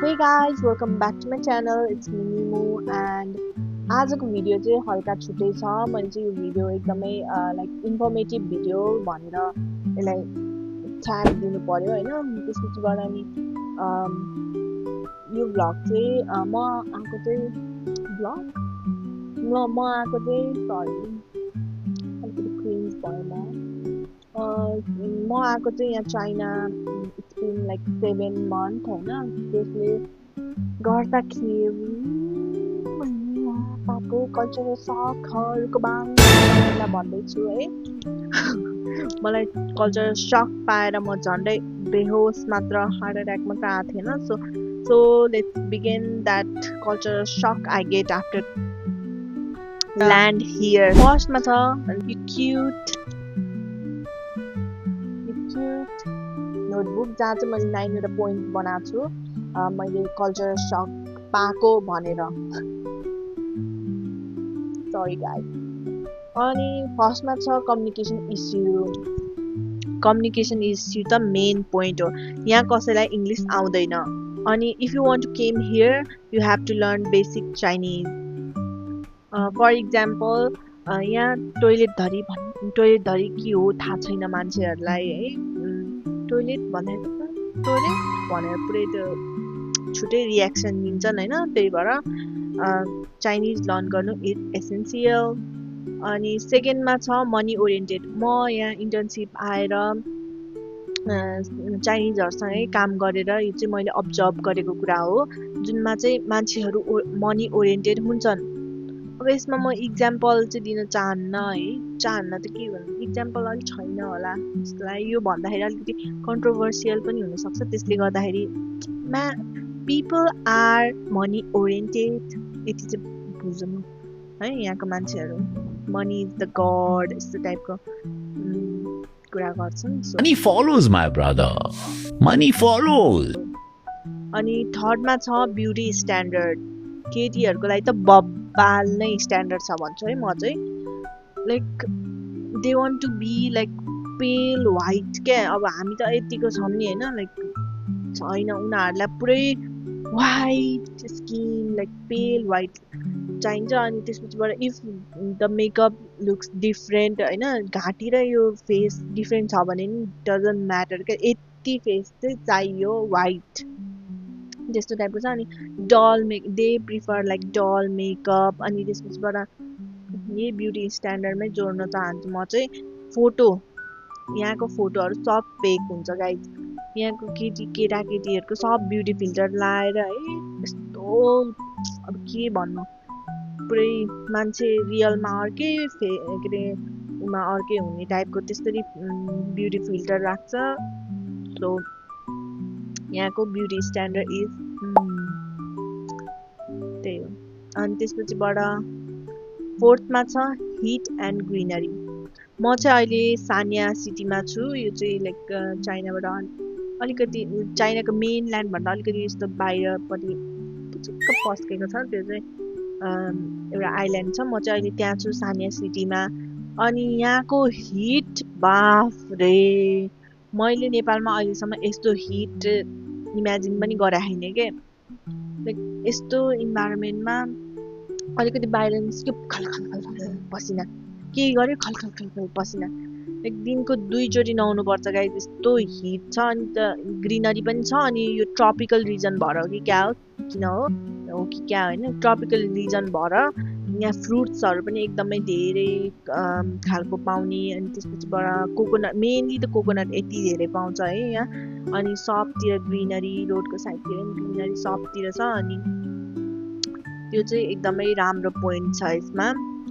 Hey guys, welcome back to my channel. It's me Nimu and आजको video चाहिँ हल्का छुट्टै छ। मैले चाहिँ यो भिडियो एकदमै लाइक इन्फर्मेटिभ भिडियो भनेर यसलाई ट्याग दिनु पर्यो हैन। त्यसपछिबाट अनि यो भ्लग चाहिँ म आएको चाहिँ सरी अलिकति क्रिन्ज भयो म आएको चाहिँ यहाँ China it's been like 7 month हैन। त्यसले गर्दाखेरि पाएको कल्चरल सकहरूको बारेमा भन्दैछु है। मलाई कल्चरल सक पाएर म झन्डै बेहोस मात्र हार्ट एट्याक मात्र आएको थिएन। So let's begin that cultural shock I get after land here. First मा छ you cute नोटबुक जहाँ चाहिँ मैले 9 वटा पोइन्ट बनाएको छु मैले कल्चरल सक पाएको भनेर। Sorry guys. अनि फर्स्टमा छ कम्युनिकेसन इस्यु। कम्युनिकेसन इस्यु त मेन पोइन्ट हो। यहाँ कसैलाई इङ्ग्लिस आउँदैन अनि if you want to came here you have to learn basic Chinese. For example यहाँ टोइलेट धरी के हो थाहा छैन मान्छेहरूलाई है। टोइलेट भन्दाखेरि टोइलेट भनेर पुरै त्यो छुट्टै रियाक्सन दिन्छन् हैन। त्यही भएर चाइनिज लर्न गर्नु इज एसेन्सियल। अनि सेकेन्डमा छ मनी ओरिएन्टेड। म यहाँ इन्टर्नसिप आएर चाइनिजहरूसँगै काम गरेर यो चाहिँ मैले अब्जर्भ गरेको कुरा हो जुनमा चाहिँ मान्छेहरू मनी ओरिएन्टेड हुन्छन्। अब यसमा म इक्जाम्पल चाहिँ दिन चाहन्न त के भन्नु इक्जाम्पल अलिक छैन होला जसलाई यो भन्दाखेरि अलिकति कन्ट्रोभर्सियल पनि हुनसक्छ। त्यसले गर्दाखेरि पिपल आर मनी ओरिएन्टेड यति चाहिँ बुझ्नु है। यहाँको मान्छेहरू मनी इज द गड यस्तो टाइपको कुरा गर्छन्। Money follows my brother. Money follows. अनि थर्डमा छ ब्युटी स्ट्यान्डर्ड। केटीहरूको लागि त बब्बाल नै स्ट्यान्डर्ड छ भन्छु है म चाहिँ। Like they want to be like pale white क्या। अब हामी त यतिको छौँ नि होइन लाइक छैन। उनीहरूलाई पुरै white skin like pale white चाहिन्छ। अनि त्यसपछिबाट if the makeup looks different होइन घाँटी र यो फेस डिफ्रेन्ट छ भने नि डजन्ट म्याटर क्या। यति फेस चाहिँ चाहियो वाइट त्यस्तो टाइपको छ। अनि they prefer like dull makeup. अनि त्यसपछिबाट यही ब्युटी स्ट्यान्डर्डमै जोड्न चाहन्छु म चाहिँ। फोटो यहाँको फोटोहरू सब फेक हुन्छ गाइज। यहाँको केटाकेटीहरूको सब ब्युटी फिल्टर लाएर है यस्तो अब के भन्नु पुरै मान्छे रियलमा अर्कै के अरे उमा अर्कै हुने टाइपको त्यसरी ब्युटी फिल्टर राख्छ। सो यहाँको ब्युटी स्ट्यान्डर्ड इज त्यही हो। अनि त्यसपछिबाट फोर्थमा छ हिट एन्ड ग्रिनरी। म चाहिँ अहिले सानिया सिटीमा छु। यो चाहिँ लाइक चाइनाबाट अलिकति चाइनाको मेन ल्यान्डभन्दा अलिकति यस्तो बाहिरपट्टि पुचुक्क पस्केको छ। त्यो चाहिँ एउटा आइल्यान्ड छ। म चाहिँ अहिले त्यहाँ छु सानिया सिटीमा। अनि यहाँको हिट बाफ रे मैले नेपालमा अहिलेसम्म यस्तो हिट इमेजिन पनि गराएको छैन के। लाइक यस्तो इन्भाइरोमेन्टमा अलिकति बाहिर निस्क्यो खलखल पसिना के गर्यो खलखल पसिना लाइक दिनको 2 चोटि नुहाउनुपर्छ गाइस। यस्तो हिट छ। अनि त ग्रिनरी पनि छ। अनि यो ट्रपिकल रिजन भएर हो कि क्या हो किन हो कि क्या होइन ट्रपिकल रिजन भएर यहाँ फ्रुट्सहरू पनि एकदमै धेरै खालको पाउने। अनि त्यसपछिबाट कोकोनट मेनली त कोकोनट यति धेरै पाउँछ है यहाँ। अनि सबतिर ग्रिनरी रोडको साइडतिर पनि ग्रिनरी सबतिर छ। अनि त्यो चाहिँ एकदमै राम्रो पोइन्ट छ यसमा।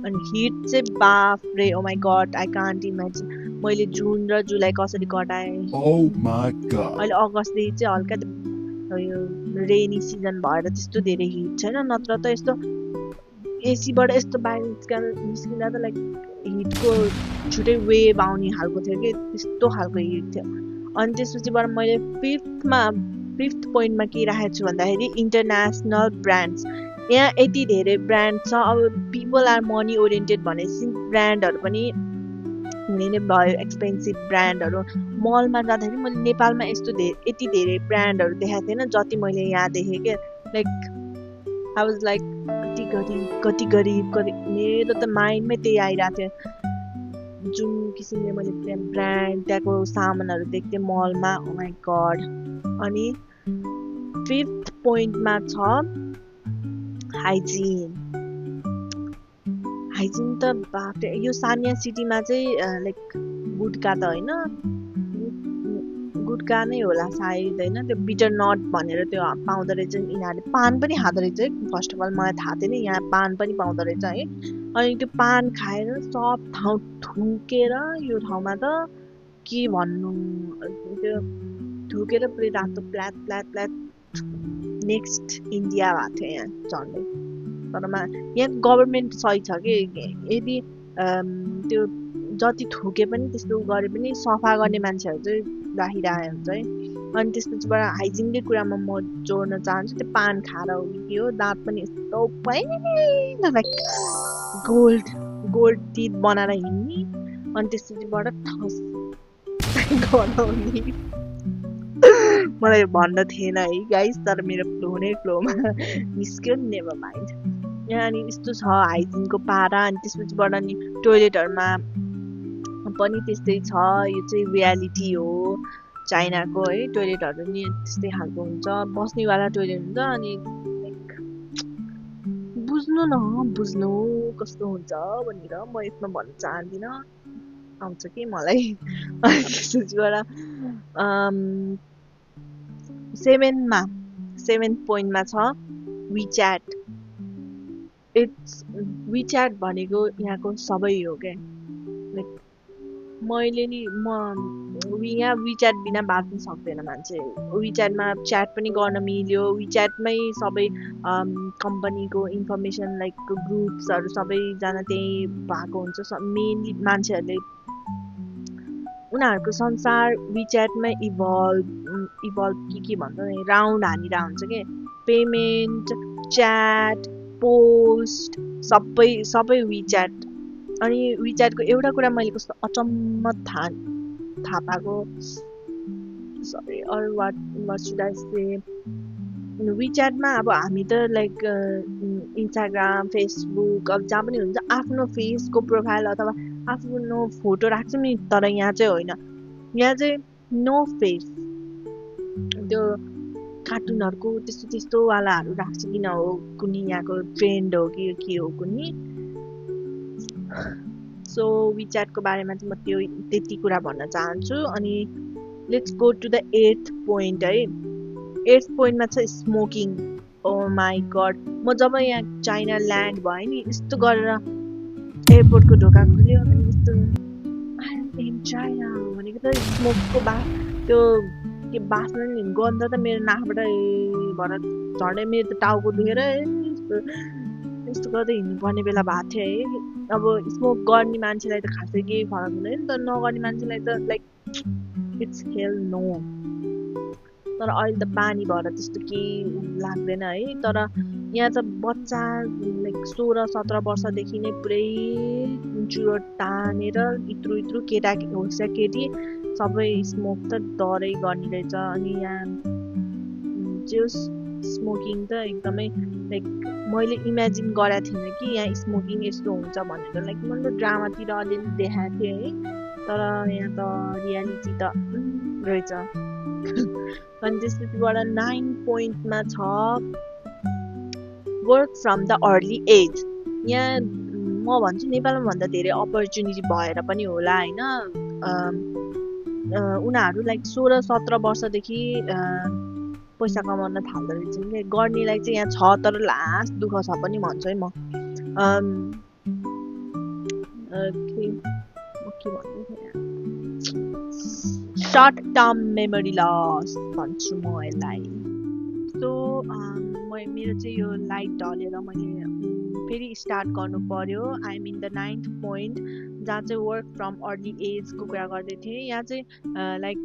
अनि हिट चाहिँ बाफ रे oh my god I can't imagine. मैले जुन र जुलाई कसरी कटाएँ। अहिले अगस्तदेखि चाहिँ हल्का यो रेनी सिजन भएर त्यस्तो धेरै हिट छैन। नत्र त यस्तो एसीबाट यस्तो बाहिर निस्किँदा त लाइक हिटको छुट्टै वेभ आउने खालको थियो कि त्यस्तो खालको हिट थियो। अनि त्यसपछिबाट मैले फिफ्थ पोइन्टमा के राखेको छु भन्दाखेरि इन्टरनेसनल ब्रान्ड्स। यहाँ यति धेरै ब्रान्ड छ। अब पिपल आर मनी ओरिएन्टेड भनेपछि ब्रान्डहरू पनि हुने नै भयो एक्सपेन्सिभ ब्रान्डहरू। मलमा जाँदाखेरि मैले नेपालमा यति धेरै ब्रान्डहरू देखाएको थिएन जति मैले यहाँ देखेँ क्या लाइक आई वाज लाइक कति गरिब मेरो त माइन्डमै त्यही आइरहेको थियो जुन किसिमले मैले त्यहाँ ब्रान्ड त्यहाँको सामानहरू देख्थेँ मलमा ओ माई गड अनि 5th पोइन्टमा छ हाइजिन त बाफ्रे यो सानिया सिटीमा चाहिँ लाइक गुटका त होइन गुटका नै होला सायद होइन त्यो बिटर नट भनेर त्यो पाउँदो रहेछ यिनीहरूले पान पनि खाँदो रहेछ है फर्स्ट अफ अल मलाई थाहा थिएन यहाँ पान पनि पाउँदो रहेछ है अनि त्यो पान खाएर सब ठाउँ थुकेर यो ठाउँमा त के भन्नु त्यो थुकेर पुरै रातो प्ल्याट नेक्स्ट इन्डिया भएको थियो यहाँ झन्डै तर यहाँ गभर्मेन्ट सही छ कि यदि त्यो जति थुके पनि त्यस्तो गरे पनि सफा गर्ने मान्छेहरू चाहिँ राखिरहेको हुन्छ है अनि त्यसपछिबाट हाइजिनकै कुरामा म जोड्न चाहन्छु त्यो पान खाएर हो कि के हो दाँत पनि यस्तो पहिला लाइक गोल्ड टिथ बनाएर हिँड्ने अनि त्यसपछिबाट ठस गनाउने मलाई भन्न थिएन है गाइस तर मेरो फ्लोमा निस्क्यो नेभर माइन्ड यहाँ अनि यस्तो छ हाइजिनको पारा अनि त्यसपछिबाट अनि टोइलेटहरूमा पनि त्यस्तै छ यो चाहिँ रियालिटी हो चाइनाको है टोइलेटहरू नि त्यस्तै खालको हुन्छ बस्नेवाला टोइलेट हुन्छ अनि लाइक बुझ्नु कस्तो हुन्छ भनेर म यसमा भन्न चाहदिनँ आउँछ कि मलाई अनि त्यसपछिबाट 7th पोइन्टमा छ विच्याट भनेको यहाँको सबै हो क्या लाइक मैले नि यहाँ विच्याट बिना बाँच्न सक्दैन मान्छे विच्याटमा च्याट पनि गर्न मिल्यो विच्याटमै सबै कम्पनीको इन्फर्मेसन लाइक ग्रुप्सहरू सबैजना त्यही भएको हुन्छ मेनली मान्छेहरूले उनीहरूको संसार विच्याटमै इभल्भ के भन्छ राउन्ड हानिरहेको हुन्छ कि पेमेन्ट च्याट पोस्ट सबै विच्याट अनि विच्याटको एउटा कुरा मैले कस्तो अचम्म थाहा पाएको सरी अरू वाट सुड आई से विच्याटमा अब हामी त लाइक इन्स्टाग्राम फेसबुक अब जहाँ पनि हुन्छ आफ्नो फेसको प्रोफाइल अथवा आफ्नो फोटो राख्छौँ नि तर यहाँ चाहिँ होइन यहाँ चाहिँ नो फेस त्यो कार्टुनहरूको त्यस्तो वालाहरू राख्छ किन हो कुनै यहाँको ट्रेन्ड हो कि के हो कुनै सो विच्याटको बारेमा चाहिँ म त्यति कुरा भन्न चाहन्छु अनि let's go to the 8th point है 8th पोइन्टमा छ स्मोकिङ ओ माई गड म जब यहाँ चाइना ल्यान्ड भएँ नि यस्तो गरेर एयरपोर्टको ढोका खुल्यो अनि यस्तो आई एम चाइना भनेको त स्मोकको त्यो के बास्न नि गन्ध त मेरो नाकबाट भएर झन्डै मेरो त टाउको दुखेर यस्तो गर्दै हिँड्नुपर्ने बेला भएको थियो है अब स्मोक गर्ने मान्छेलाई त खासै केही फरक हुँदैन तर नगर्ने मान्छेलाई त लाइक इट्स हेल नो तर अहिले त बानी भएर त्यस्तो केही लाग्दैन है तर यहाँ त बच्चा लाइक 16-17 वर्षदेखि नै पुरै चुरो तानेर इत्रु केटा होस् या केटी सबै स्मोक त डरै गर्ने रहेछ अनि यहाँ जो स्मोकिङ त एकदमै लाइक मैले इमेजिन गरेको थिइनँ कि यहाँ स्मोकिङ यस्तो हुन्छ भनेर लाइक मैले ड्रामातिर अलिअलि देखाएको थिएँ है तर यहाँ त रियालिटी त रहेछ अनि त्यसपछिबाट 9 पोइन्टमा छ work from the early age यहाँ म भन्छु नेपालमा भन्दा धेरै अपर्च्युनिटी भएर पनि होला होइन उनीहरू लाइक 16-17 वर्षदेखि पैसा कमाउन थाल्दो रहेछन् क्या गर्नेलाई चाहिँ यहाँ छ तर लास्ट दुःख छ पनि भन्छु है म के भन्छु सर्ट टर्म मेमोरी लस भन्छु म यसलाई सो मेरो चाहिँ यो लाइट ढलेर मैले फेरि स्टार्ट गर्नु पर्यो I am in the 9th point जहाँ चाहिँ वर्क फ्रम अर्ली एजको कुरा गर्दै थिएँ यहाँ चाहिँ लाइक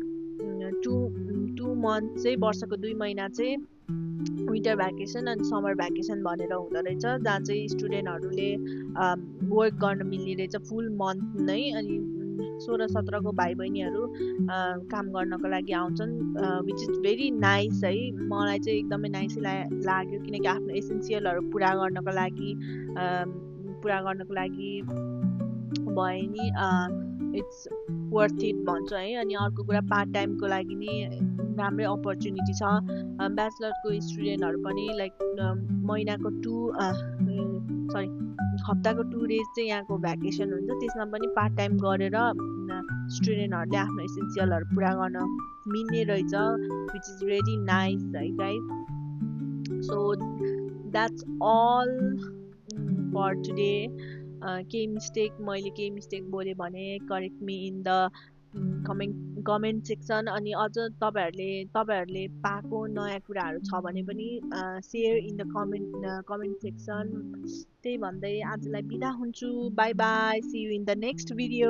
2 मन्थ चाहिँ वर्षको 2 महिना चाहिँ विन्टर भ्याकेसन अनि समर भ्याकेसन भनेर हुँदो रहेछ जहाँ चाहिँ स्टुडेन्टहरूले वर्क गर्न मिल्ने रहेछ फुल मन्थ नै अनि 16-17 को भाइ बहिनीहरू काम गर्नको लागि आउँछन् विच इज भेरी नाइस है मलाई चाहिँ एकदमै नाइसै लाग्यो किनकि आफ्नो एसेन्सियलहरू पुरा गर्नको लागि भए नि इट्स वर्थ इट भन्छ है अनि अर्को कुरा पार्ट टाइमको लागि नि राम्रै अपर्च्युनिटी छ ब्याचलरको स्टुडेन्टहरू पनि लाइक महिनाको हप्ताको 2 डेज चाहिँ यहाँको भ्याकेसन हुन्छ त्यसमा पनि पार्ट टाइम गरेर स्टुडेन्टहरूले आफ्नो एसेन्सियलहरू पुरा गर्न मिल्ने रहेछ विच इज भेरी नाइस है guys so that's all for today केही मिस्टेक मैले केही मिस्टेक बोलेँ भने correct me in the comment section अनि अझ तपाईँहरूले पाएको नयाँ कुराहरू छ भने पनि share in the comment section त्यही भन्दै आजलाई बिदा हुन्छु bye bye see you in the next video